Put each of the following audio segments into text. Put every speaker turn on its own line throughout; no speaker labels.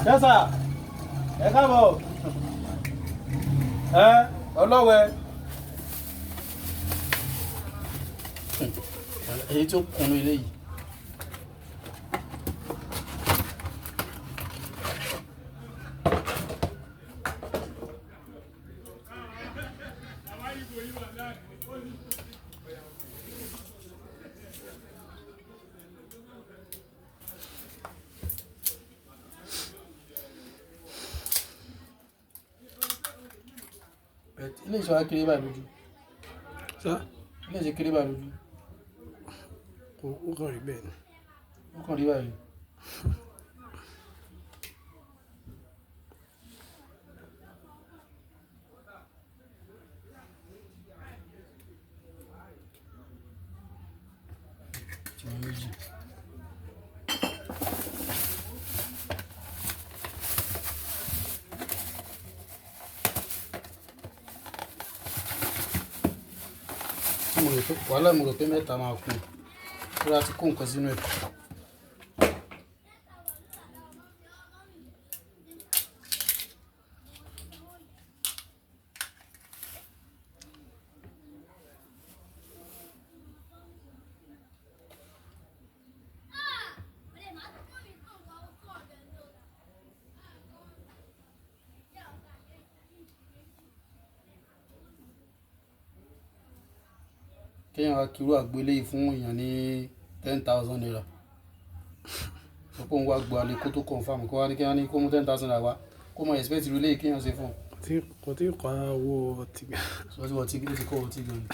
Jẹ́sà, ẹ káàbọ̀. Ẹ ọlọ́wẹ. Èyí tó kunu ilé yìí. Ilé ìṣọ́ kéré báyìí lójú.
Sá.
Ilé ìṣe kéré báyìí lójú.
Ó kàn rí bẹ́ẹ̀ ni.
Ó kàn rí báyìí. Tí wọ́n méjì. Tí mo rò pé wàhálà, mo rò pé mẹ́ta máa kún un. Kó láti kó nǹkan sínú ẹ̀. Kéèyàn wá kirú àgbo eléyìí fún èèyàn ní ₦10,000, sọ pé òun wá gbo alẹ́ kó tó confirm, kó wá ní kéèyàn ní kó mú ₦10,000 wá, kó mọ expect irú eléyìí kéèyàn ṣe fún un.
Kò tí kọ́ owó ọtí gan.
Sọ ti wọ́n tí ó ti kọ́ ọtí gan ni.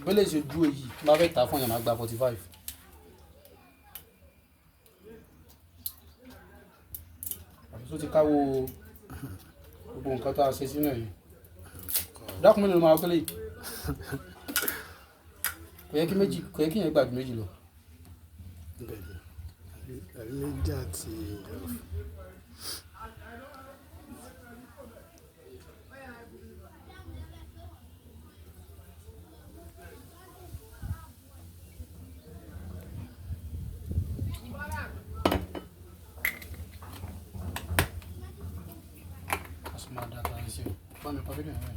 Bẹ́lẹ̀ ṣe dúró yìí, tí wọ́n bá fẹ́ tà fún èèyàn, máa gba 45. Àbí tó ti káwó gbogbo nǹkan tá a ṣe sínú ẹ̀ yìí. Dákun, mélòó ló máa kọ́lé yìí? Kò yẹ kí méjì, kò yẹ kí yẹn gbà ju méjì lọ.
Bẹ́ẹ̀ ni, àbí méjì àti half.
A sì máa da ta sí o. Bá mi pa fídíò yẹn báyìí.